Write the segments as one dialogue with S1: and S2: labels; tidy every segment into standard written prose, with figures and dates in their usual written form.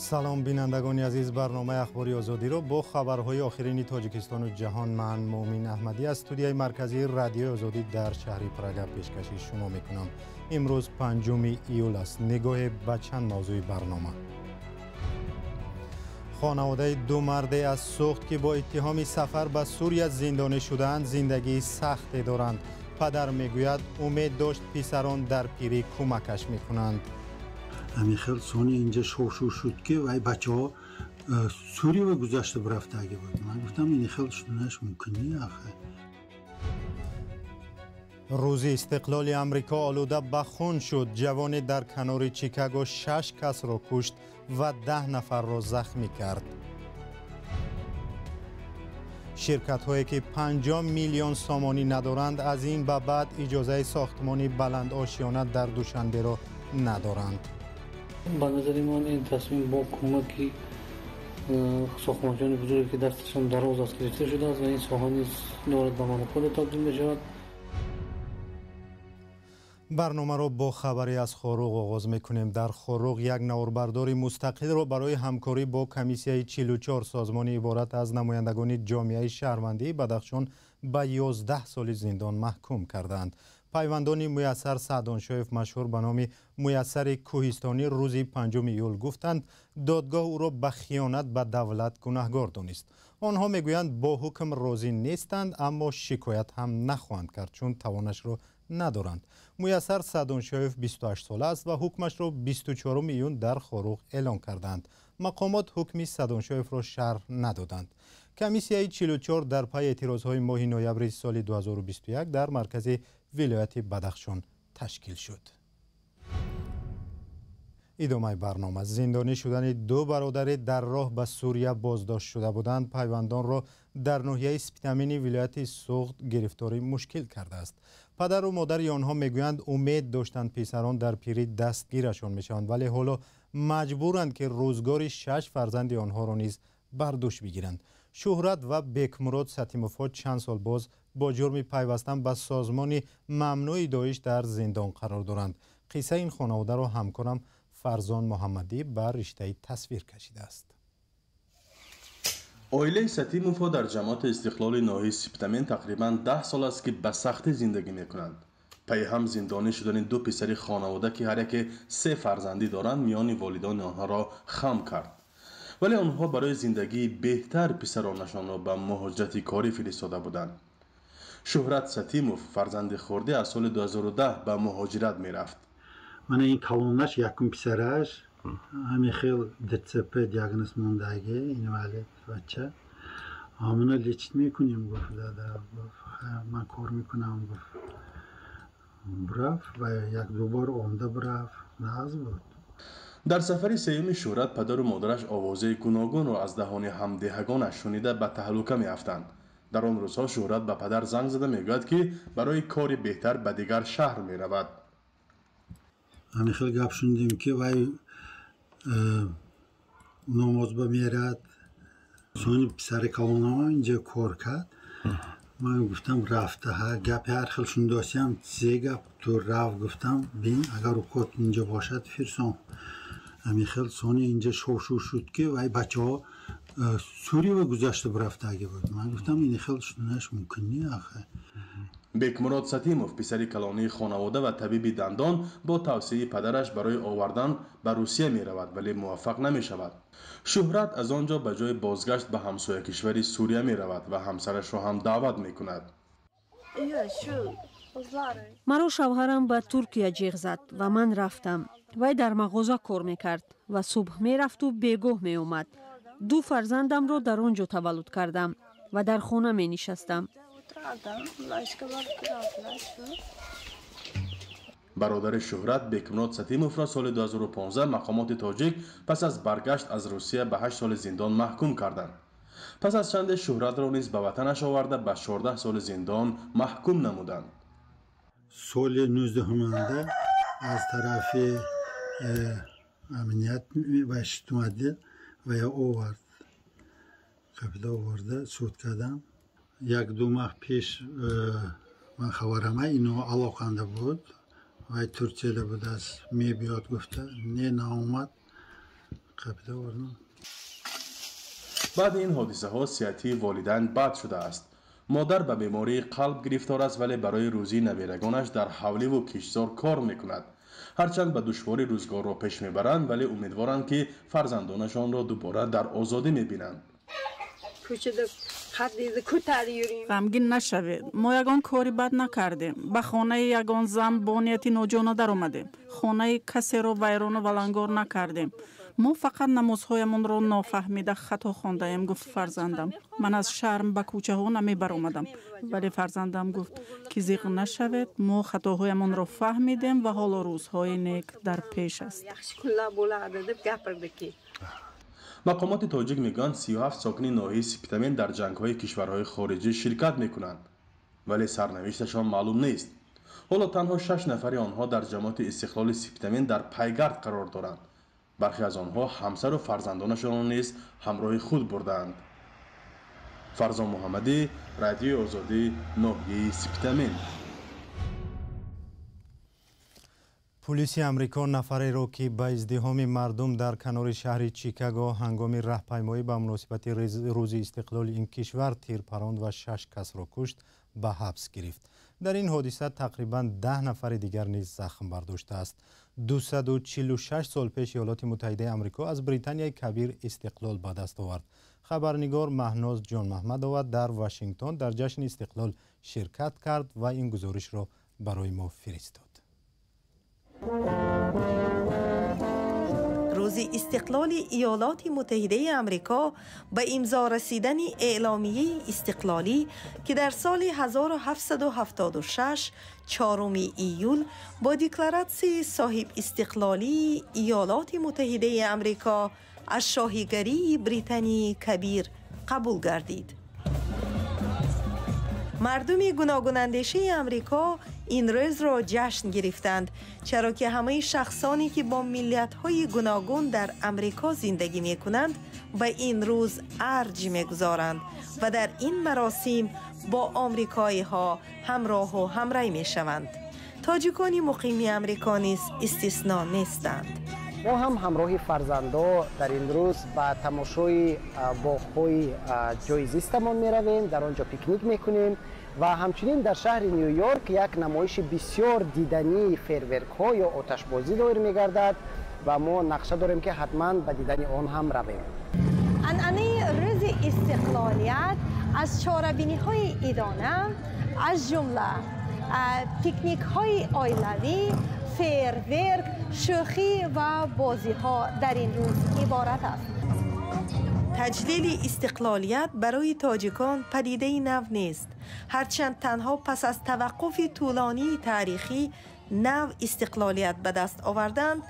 S1: Салом, бинандагони азиз. Барномаи Ахбори Озодиро бо хабарҳои охирини Тоҷикистону ҷаҳон ман, Муъмин Аҳмадӣ, аз студияи марказии Радиои Озодӣ дар шаҳри Прага пешкаши шумо мекунам. Имрӯз 5 июл аст. Нигоҳе ба чанд мавзӯи барнома. Хонаводаи ду марде аз Суғд, ки бо иттиҳоми сафар ба Сурия зиндонӣ шудаанд, зиндагии сахте доранд. Падар мегӯяд, умед дошт, писарон дар пирӣ кӯмакаш мекунанд.
S2: Ҳамин хел сони инҷа шовшув шуд, ки вай бачаҳо Сурия гузашта бирафтаги буд. Ман гуфтам, ин хел шуданаш мумкин не ахе.
S1: Рӯзи истиқлоли Амрико олуда ба хун шуд. Ҷавоне дар канори Чикаго шаш касро кушт ва 10 нафарро захмӣ кард. Ширкатҳое, ки 50 миллион сомонӣ надоранд, аз ин ба баъд иҷозаи сохтмони баландошёна дар Душанберо надоранд.
S3: Ба назари ман, ин тасмим бо кӯмаки сохтмончиёни бузурге, ки дасташон дароз аст, гирифта шудааст ва ин соҳа низ дорад ба монополия табдил мешавад.
S1: Барномаро бо хабаре аз Хоруғ оғоз мекунем. Дар Хоруғ як наворбардори мустақилро барои ҳамкорӣ бо комиссияи 44, созмони иборат аз намояндагони ҷомеаи шаҳрвандии Бадахшон, ба 11 соли зиндон маҳкум кардаанд. Пайвандони Муяссар Саъдоншоев, машҳур ба номи Муяссари Кӯҳистонӣ, рӯзи 5 июл гуфтанд, додгоҳ ӯро ба хиёнат ба давлат гунаҳгор донист. Онҳо мегӯянд, бо ҳукм розӣ нестанд, аммо шикоят ҳам нахоҳанд кард, чун тавонашро надоранд. Муяссар Саъдоншоев 28 сола аст ва ҳукмашро 24 июн дар Хоруғ эълон кардаанд. Мақомот ҳукми Саъдоншоевро шарҳ надоданд. Комиссияи 44 дар пайи эътирозҳои моҳи ноябри соли 2021 дар маркази вилояти Бадахшон ташкил шуд. Идомаи барнома. Зиндонӣ шудани ду бародаре дар роҳ ба Сурия боздошт шуда буданд, пайвандонро дар ноҳияи Спитамини вилояти Суғд гирифтори мушкил кардааст. Падару модари онҳо мегӯянд, умед доштанд, писарон дар пирӣ дастгирашон мешаванд, вале ҳоло маҷбуранд, ки рӯзгори шаш фарзанди онҳоро низ бар дӯш бигиранд. Шӯҳрат ва Бекмурод Сатимовҳо чанд сол боз бо ҷурми пайвастан ба созмони мамнӯи Доиш дар зиндон қарор доранд. Қиссаи ин хонаводаро ҳамкорам Фарзон Муҳаммадӣ ба риштаи тасвир кашидааст.
S4: Оилаи Сатимовҳо дар ҷамоати Истиқлоли ноҳияи Спитамен тақрибан 10 сол аст, ки ба сахтӣ зиндагӣ мекунанд. Пайи ҳам зиндонӣ шудани ду писари хонавода, ки ҳар яке се фарзандӣ доранд, миёни волидони онҳоро хам кард. Вале онҳо барои зиндагии беҳтар писаронашонро ба муҳоҷирати корӣ фиристода буданд. Шӯҳрат Сатимов, фарзанди хурдӣ, аз соли 2010 ба муҳоҷират мерафт.
S2: Мана ин калонаш, якум писараш, ҳамин хел ДЦП диагноз мондаги, инвалид бача. Ҳамуна лечить мекунем, гуфт дада. Гуфт, ман кор мекунам, гуфт. Бирафт ва як ду бор омда бирафт, нағз буд.
S4: Дар сафари сеюми Шӯҳрат падару модараш овозаи гуногунро аз даҳони ҳамдеҳагонаш шунида, ба таҳлука меафтанд. Дар он рӯзҳо Шӯҳрат ба падар занг зада мегӯяд, ки барои кори беҳтар ба дигар шаҳр меравад.
S2: Ҳамин хел гап шунидем, ки вай намозба мерад. Сони писари калонам инҷа кор кард. Ман гуфтам, рафта гапи ҳар хел шунидосиям, се гап ту рав, гуфтам, бин, агар укот инҷа бошад, фирсон. Ҳамин хел сони инҷа шовшув шуд, ки вай бачаҳо Сурия гузашта бирафтаги буд. Ман гуфтам, ин хел шуданаш мумкин не ахе.
S4: Бекмурод Сатимов, писари калонии хонавода ва табиби дандон, бо тавсияи падараш барои овардан ба Русия меравад, вале муваффақ намешавад. Шӯҳрат аз он ҷо ба ҷои бозгашт ба ҳамсоя кишвари Сурия меравад ва ҳамсарашро ҳам даъват мекунад.
S5: Маро шавҳарам ба Туркия ҷиғ зад ва ман рафтам. Вай дар мағоза кор мекард ва субҳ мерафту бегоҳ меомад. Ду фарзандамро дар он ҷо таваллуд кардам ва дар хона менишастам.
S4: Бародари Шӯҳрат, Бекмурод Сатимовро, соли 2015 мақомоти тоҷик пас аз баргашт аз Русия ба 8 соли зиндон маҳкум карданд. Пас аз чанде Шӯҳратро низ ба ватанаш оварда, ба 14 соли зиндон маҳкум намуданд.
S2: Соли 19-анда аз тарафи амният ва иҷтимоӣ ва я овард, қабила оварда, суд кардам. Як ду маҳ пеш ман хабарама ино алоқанда буд. Вай Турсияда будааст, мебиёд гуфта, не, наомад. Қапида овардам.
S4: Баъди ин ҳодисаҳо сиҳатии волидайн бад шудааст. Модар ба бемории қалб гирифтор аст, вале барои рӯзии наберагонаш дар ҳавливу киштзор кор мекунад. Ҳарчанд ба душворӣ рӯзгорро пеш мебаранд, вале умедворанд, ки фарзандонашонро дубора дар озодӣ мебинанд.
S6: Ғамгин нашавед, мо ягон кори бад накардем, ба хонаи ягон зан бо нияти ноҷона даромадем, хонаи касеро вайрону валангор накардем. Мо фақат намозҳоямонро нофаҳмида хато хондаем, гуфт фарзандам. Ман аз шарм ба кӯчаҳо намебаромадам, вале фарзандам гуфт, ки зиқ нашавед, мо хатоҳоямонро фаҳмидем ва ҳоло рӯзҳои нек дар пеш аст.
S4: Мақомоти тоҷик мегӯянд, 37 сокини ноҳияи Сипитамен дар ҷангҳои кишварҳои хориҷӣ ширкат мекунанд, вале сарнавишташон маълум нест. Ҳоло танҳо 6 нафари онҳо дар ҷамоати Истиқлоли Сипитамен дар пайгард қарор доранд. Бархе аз онҳо ҳамсару фарзандонашонро низ ҳамроҳи худ бурдаанд. Фарзон Муҳаммадӣ, Радиои Озодӣ, ноҳияи Сипитамен.
S1: Пулиси Амрико нафареро, ки ба издиҳоми мардум дар канори шаҳри Чикаго ҳангоми раҳпаймоӣ ба муносибати рӯзи истиқлоли ин кишвар тир паронд ва 6 касро кушт, ба ҳабс гирифт. Дар ин ҳодиса тақрибан 10 нафари дигар низ захм бардоштааст. 246 сол пеш Иёлоти Муттаҳидаи Амрико аз Британияи Кабир истиқлол ба даст овард. Хабарнигор Маҳноз Ҷонмаҳмадова дар Вашингтон дар ҷашни истиқлол ширкат кард ва ин гузоришро барои мо фиристод.
S7: Рӯзи истиқлоли Иёлоти Муттаҳидаи Амрико ба имзо расидани эъломияи истиқлолӣ, ки дар соли 1776 4 июл бо декларатсияи соҳибистиқлолии Иёлоти Муттаҳидаи Амрико аз шоҳигарии Британияи Кабир қабул гардид. Мардуми гуногунандешаи Амрико ин рӯзро ҷашн гирифтанд, чаро ки ҳамаи шахсоне ки бо миллиятҳои гуногун дар Амрико зиндагӣ мекунанд, ба ин рӯз арҷ мегузоранд ва дар ин маросим бо омрикоиҳо ҳамроҳу ҳамрай мешаванд. Тоҷикони муқими Амрико низ истисно нестанд.
S8: Мо ҳам ҳамроҳи фарзандо дар ин рӯз ба тамошои боғҳои ҷои зистамон меравем, дар он ҷо пикник мекунем ва ҳамчунин дар шаҳри Ню-Йорк як намоиши бисёр дидании фейерверкҳо ё оташбозӣ доир мегардад ва мо нақша дорем, ки ҳатман ба дидани он ҳам равем.
S7: Анъанаи рӯзи истиқлолият аз чорабиниҳои идона, аз ҷумла пикникҳои оилавӣ, фейерверк, шӯхӣ ва бозиҳо дар ин рӯз иборат аст. Таҷлили истиқлолият барои тоҷикон падидаи нав нест. Ҳарчанд танҳо пас аз таваққуфи тӯлонии таърихӣ нав истиқлолият ба даст оварданд,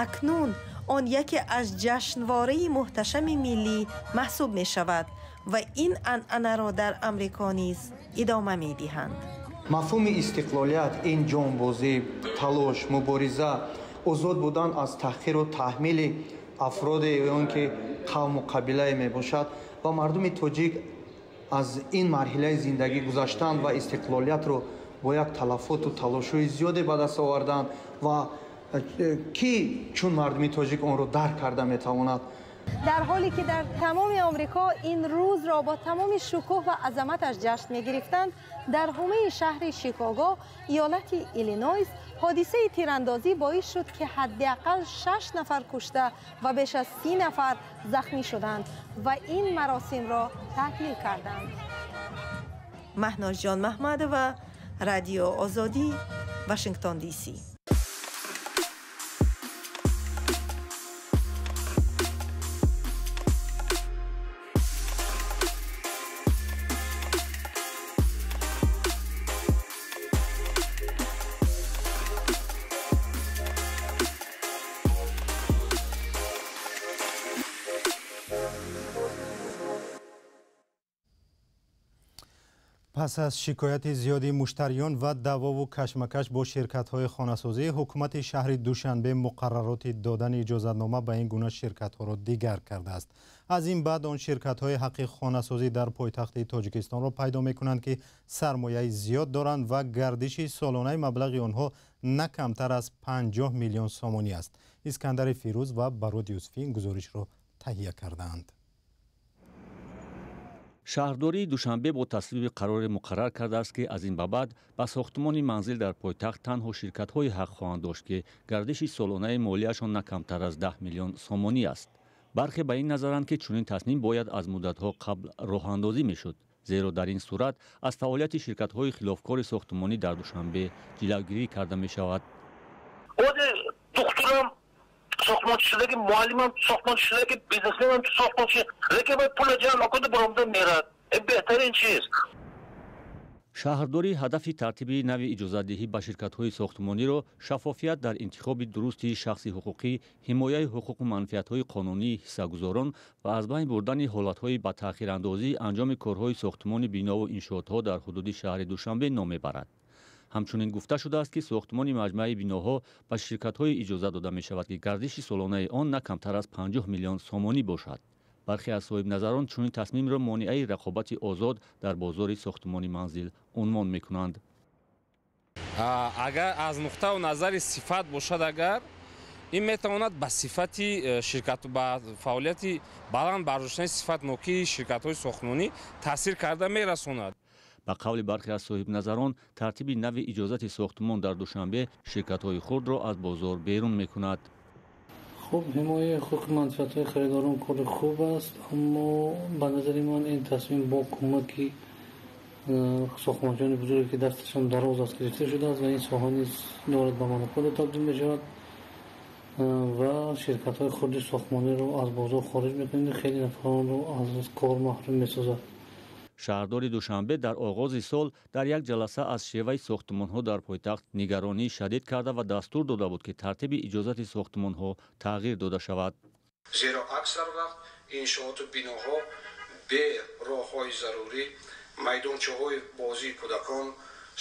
S7: акнун он яке аз ҷашнвораи муҳташами миллӣ маҳсуб мешавад ва ин анъанаро дар Амрико низ идома медиҳанд.
S9: Мафҳуми истиқлолият ин ҷонбозӣ, талош, мубориза, озод будан аз таҳқиру таҳмили афроде ё он ки қавму қабилае мебошад ва мардуми тоҷик аз ин марҳилаи зиндагӣ гузаштанд ва истиқлолиятро бо як талафоту талошҳои зиёде ба даст оварданд ва ки чун мардуми тоҷик онро дарк карда метавонад.
S7: Дар ҳоле ки дар тамоми Амрико ин рӯзро бо тамоми шукӯҳ ва азаматаш ҷашн мегирифтанд, дар ҳумаи шаҳри Чикаго, иёлати Иллинойс, ҳодисаи тирандозӣ боис шуд, ки ҳадди ақал 6 нафар кушта ва беш аз 30 нафар захмӣ шуданд ва ин маросимро таътил карданд. Маҳнозҷон Маҳмадова, Радио Озодӣ, Вашингтон Ди Си.
S1: Пас аз шикояти зиёди муштариён ва даъвову кашмакаш бо ширкатҳои хонасозӣ, ҳукумати шаҳри Душанбе муқаррароти додани иҷозатнома ба ин гуна ширкатҳоро дигар кардааст. Аз ин баъд он ширкатҳои ҳаққи хонасозӣ дар пойтахти Тоҷикистонро пайдо мекунанд, ки сармояи зиёд доранд ва гардиши солонаи маблағи онҳо на камтар аз 50 миллион сомонӣ аст. Искандари Фирӯз ва Барод Юсуфӣ ин гузоришро таҳия кардаанд.
S10: Шаҳрдории Душанбе бо тасвиби қароре муқаррар кардааст, ки аз ин ба баъд ба сохтмони манзил дар пойтахт танҳо ширкатҳое ҳақ хоҳанд дошт, ки гардиши солонаи молияшон на камтар аз 10 миллион сомонӣ аст. Бархе ба ин назаранд, ки чунин тасмим бояд аз муддатҳо қабл роҳандозӣ мешуд, зеро дар ин сурат аз фаъолияти ширкатҳои хилофкори сохтмонӣ дар Душанбе ҷилавгирӣ карда мешавад.
S11: Духтурам сохтмончи шудаги, муаллимам сохтмончи шудаги, бизнесменам сохтмончи, лекин бояд пула ҷамъ кунад, баромада мерад. Ин беҳтарин чиз.
S10: Шаҳрдорӣ ҳадафи тартиби нави иҷозатдиҳӣ ба ширкатҳои сохтмониро шаффофият дар интихоби дурусти шахси ҳуқуқӣ, ҳимояи ҳуқуқу манфиатҳои қонунии ҳиссагузорон ва аз байн бурдани ҳолатҳои ба таъхирандозӣ анҷоми корҳои сохтмони бинову иншоотҳо дар ҳудуди шаҳри Душанбе ном мебарад. Ҳамчунин гуфта шудааст, ки сохтмони маҷмӯаи биноҳо ба ширкатҳое иҷозат дода мешавад, ки гардиши солонаи он на камтар аз 50 миллион сомонӣ бошад. Бархе аз соҳибназарон чунин тасмимро монеаи рақобати озод дар бозори сохтмони манзил унвон мекунанд.
S12: Агар аз нуқтаю назари сифат бошад, агар ин метавонад ба сифати ширкат, ба фаъолияти баланд бардоштани сифатнокии ширкатҳои сохтмонӣ таъсир карда мерасонад.
S10: Ба қавли бархе аз соҳибназарон, тартиби нави иҷозати сохтмон дар Душанбе ширкатҳои хурдро аз бозор берун мекунад.
S3: Хуб, ҳимояи ҳуқуқи манфиатҳои харидорон кори хуб аст, аммо ба назари ман ин тасмим бо кӯмаки сохтмончиёни бузурге, ки дасташон дароз аст, гирифта шудааст ва ин соҳа низ дорад ба монополия табдил мешавад ва ширкатҳои хурди сохтмониро аз бозор хориҷ мекунад, хеле нафаронро аз кор маҳрум месозад.
S10: Шаҳрдори Душанбе дар оғози сол дар як ҷаласа аз шеваи сохтмонҳо дар пойтахт нигаронии шадид карда ва дастур дода буд, ки тартиби иҷозати сохтмонҳо тағйир дода шавад.
S13: Зеро аксар вақт иншооту биноҳо бе роҳҳои зарурӣ, майдончаҳои бозии кӯдакон,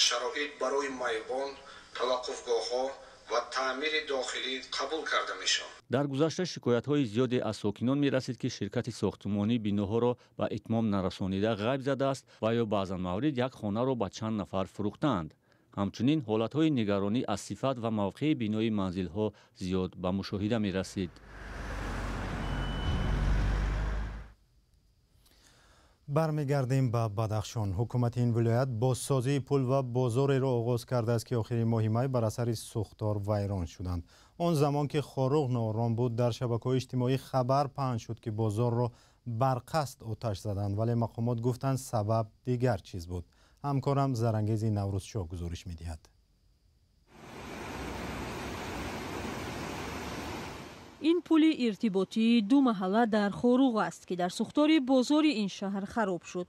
S13: шароит барои майбон, таваққуфгоҳҳо ва таъмири дохилӣ қабул карда мешаванд.
S10: Дар гузашта шикоятҳои зиёде аз сокинон мерасид, ки ширкати сохтмонӣ биноҳоро ба итмом нарасонида ғайб задааст ва ё баъзан маврид як хонаро ба чанд нафар фурӯхтаанд. Ҳамчунин ҳолатҳои нигаронӣ аз сифат ва мавқеи бинои манзилҳо зиёд ба мушоҳида мерасид.
S1: Бармегардем ба Бадахшон. Ҳукумати ин вилоят бозсозии пул ва бозореро оғоз кардааст, ки охири моҳи май бар асари сӯхтор вайрон шуданд. Он замон ки Хоруғ ноором буд, дар шабакаҳои иҷтимоӣ хабар паҳн шуд, ки бозорро барқасд оташ заданд, вале мақомот гуфтанд сабаб дигар чиз буд. Ҳамкорам Зарангези Наврӯзшоҳ гузориш медиҳад.
S5: Ин пули иртиботии ду маҳалла дар Хоруғ аст, ки дар сӯхтори бозори ин шаҳр хароб шуд.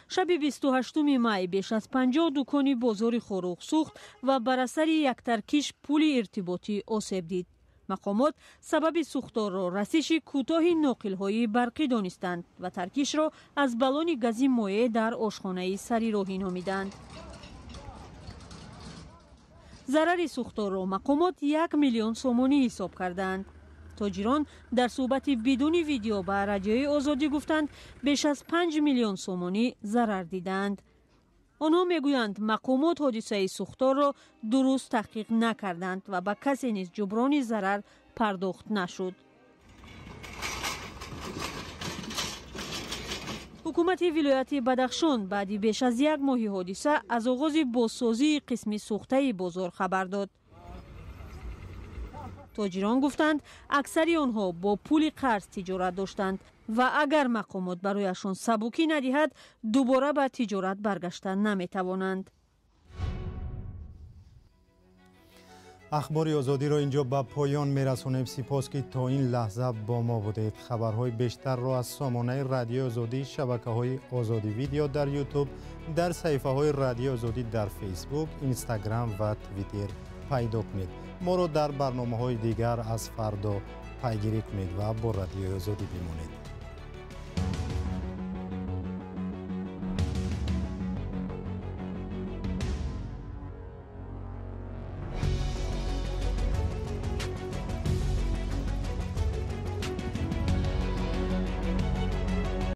S5: Шаби 28 май беш аз 50 дукони бозори Хоруғ сӯхт ва бар асари яктаркиш пули иртиботӣ осеб дид. Мақомот сабаби сӯхторро расиши кӯтоҳи ноқилҳои барқӣ донистанд ва таркишро аз баллони гази моеъ дар ошхонаи сарироҳӣ номиданд. Зарари сӯхторро мақомот 1 миллион сомонӣ ҳисоб карданд. Тоҷирон дар суҳбати бидуни видео ба Радиои Озодӣ гуфтанд, беш аз 5 миллион сомонӣ зарар дидаанд. Онҳо мегӯянд, мақомот ҳодисаи сӯхторро дуруст таҳқиқ накарданд ва ба касе низ ҷуброни зарар пардохт нашуд. Ҳукумати вилояти Бадахшон баъди беш аз як моҳи ҳодиса аз оғози бозсозии қисми сӯхтаи бозор хабар дод. Тоҷирон гуфтанд, аксари онҳо бо пули қарз тиҷорат доштанд ва агар мақомот барояшон сабукӣ надиҳад, дубора ба тиҷорат баргашта наметавонанд.
S1: Ахбори Озодиро инҷо ба поён мерасонем. Сипос, ки то ин лаҳза бо мо будед. Хабарҳои бештарро аз сомонаи Радиои Озодӣ, шабакаҳои Озодӣ Видео дар Ютуб, дар саҳифаҳои Радиои Озодӣ дар Фейсбук, Инстаграм ва Твиттер пайдо кунед. Моро дар барномаҳои дигар аз фардо пайгирӣ кунед ва бо Радиои Озодӣ бимонед.